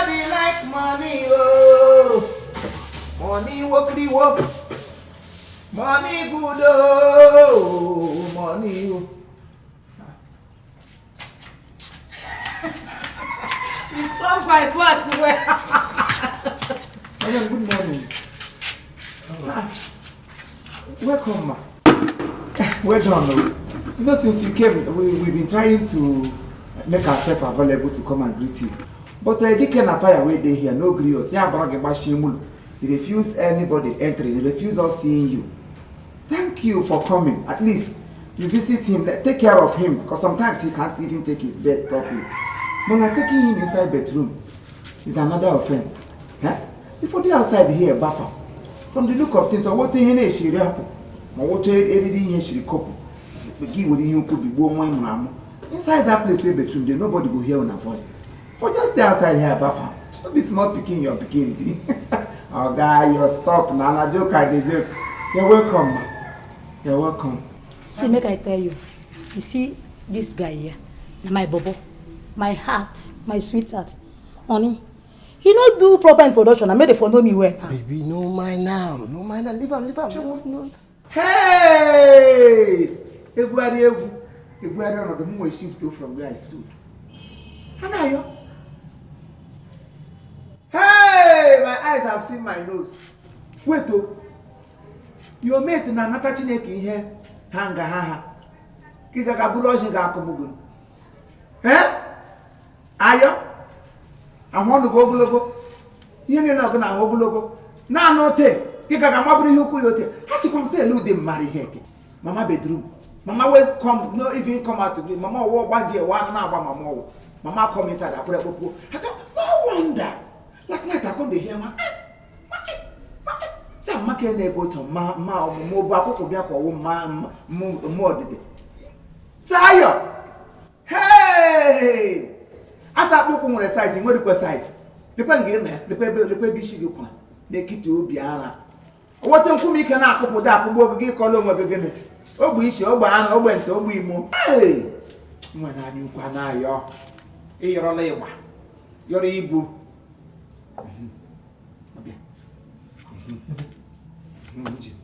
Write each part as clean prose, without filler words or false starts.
Everybody like money, oh. Money work work. Money good, oh. Money, oh. You scrub my back well. Madam, good morning. Ah, welcome, ma. Well done. Oh. You know, since you came, we've been trying to make ourselves available to come and greet you. But Dike na fire wey dey here no gree us. Ya gbara gị gbachie mụlụ. He refuse anybody entering. He refuse us seeing you. Thank you for coming. At least you visit him. Take care of him, because sometimes he can't even take his bed properly. But na taking him inside bedroom is another offense. Eh? If you dey outside here, bafa. From the look of things, ọ wotu ihe na-eshiri apụ ma wotu eriri ihe shiri kopụ gị were ihe ukwu bigbuo nwa ịmụrụ amụ. Inside that place wey bedroom dey, nobody go hear una voice. For just stay outside here, bafa. No be small pikin your pikin be. Oga, you stop na na joke I dey joke. You're welcome, ma. You're welcome. See, make I tell you. You see this guy here, na my bobo, my heart, my sweetheart. Honey, he no do proper introduction. I made dey for know me well now. Baby, no mind now. No mind now. Leave am, leave am. No, no. Hey! Egwughari egwu. Egwughari ọnọdụ m nwee shift from where I stood. Anayo. Hey! My eyes have seen my nose. Wait oh. Your mate na-anata Chineke ihe ha nga ha ha. Ka ị gaga bụrụ ọchị ga-akụ m. Eh? Ayọ. Ahụ ọnụ gị ogologo. Ihe niile ọgụ na ahụ ogologo. Naanị ote. Ka ị gaga mabụrụ ihe ukwu ya ote. Ha sịkwa m sị ele ụdị mmadụ ihe eke. Mama bedroom. Mama wey come, no even come out to greet. Mama ọwọ́ gbaji ewa na-agba mama ọwọ́. Mama come inside akpụrụ ekpokpo. I thought, no wonder. Last night I come dey hear ma. Sị amaka na-ebe otu ma ma ọmụmụ bụ akwụkwọ bịa ka ọwụ ma mma ọdịdị. Sị ayọ. Hey! Asa akpụkwụ nwere size, nwerikwa size. Lekwa nga ị nọ ya, lekwa ebe isi gị kwara n'ekiti obi ara. Weta nkwume ike na-akụpụta akụgbu oge gị kọlụ onwe gị gịnị? Ogbe isi, ogbe anụ, ogbe nta, ogbe imo. Hey! Nwere anya ukwu na-ayọ. Ịyọrọla ịgba. Yọrọ ibu. Ọbịa. Ji.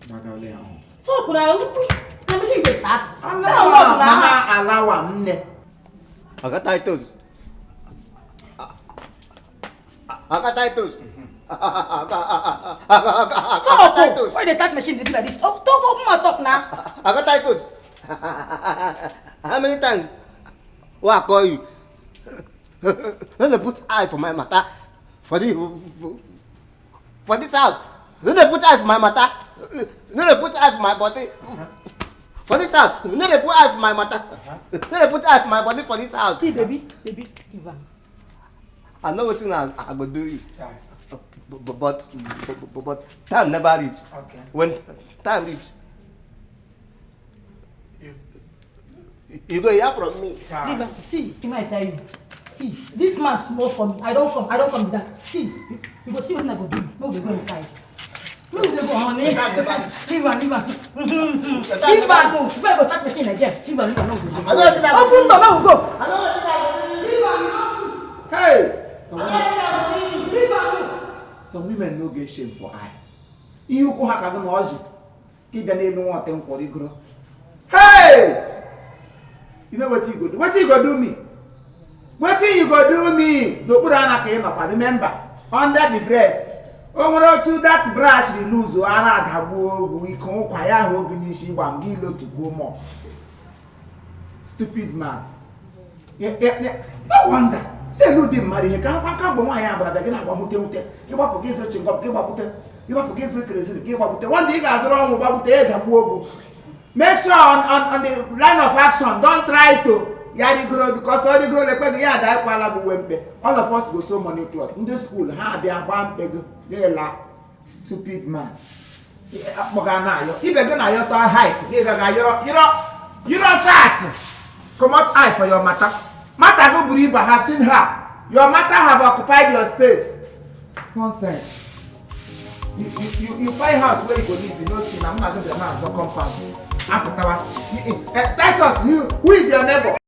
Gbagala ya ahụ. Talk na na wetin you dey start. Alawa, mama alawa nne. Oga Titus. Oga Titus. Oga Talk oh. Titus. Why you dey start machine dey do like this? Oh, talk, open mouth talk na. Oga Titus. How many times wey I call you? No dey put eye for my matter for this house. No dey put eye for my matter. No dey put eye for my body. For this house. No dey put eye for my matter. No dey put eye for my body for this house. See, baby, baby, give am. I know wetin I go do you. But time never reach. Okay. When time reach, you go hear from me. Leave am. See, make I tell you. See, this man small for me. I don come, I don come be that. See, you go see wetin I go do. Make we dey go inside. Make we dey go, honey. Time never reach. Leave am, leave am. Leave am, no. Before I go start machine again. Leave am, leave am, make we dey I know wetin I go. go Open do. door, make we go. I know wetin I go do. Leave am, you don do. Hey! Leave am, no. Some women no get shame for eye. Ihe ukwu ha ka gị na ọjị ka ị bịa n'elu nwa ọtị nkwọrọ igoro. Hey! You know wetin you go do? Wetin you go do me? Wetin you go do me? N'okpuru ana ka ị nọkwa, remember, under the breast. O nwere otu that bra siri lose ara adagbuo ogu ike ụkwa ya ahụ oge n'isi gba m gị lotukwuo mọ. Stupid man. Yeah. No wonder. Sị elu ụdị mmadụ ihe ka aka mgbe nwaanyị agbara bịa gị na-agba nwute nwute ịgbapụ gị zụrụ chingọm gị gbagbute ịgbapụ gị zụrụ kerosene gị gbagbute one day ị ga-azụrụ ọnwụ gbagbute ya dagbuo ogu. Make sure on the line of action, don't try to ya rigoro because ọ rigoro lekwe gị ya ada ịkwala gị uwe mkpe. All of us go sew money cloth. Ndị school ha abịa gbaa mkpe gị gị laa. Stupid man. Akpọga na-ayọ ibe gị na-ayọta height gị gaga yọrọ yọrọ yọrọ fat. Comot eye for your matter. Matter go buru ibu, I have seen her. Your matter have occupied your space. Nonsense. You find house where you go live, you no see na mụ na gị bịara na-azọ compound. Apụtawa. Titus, who is your neighbor?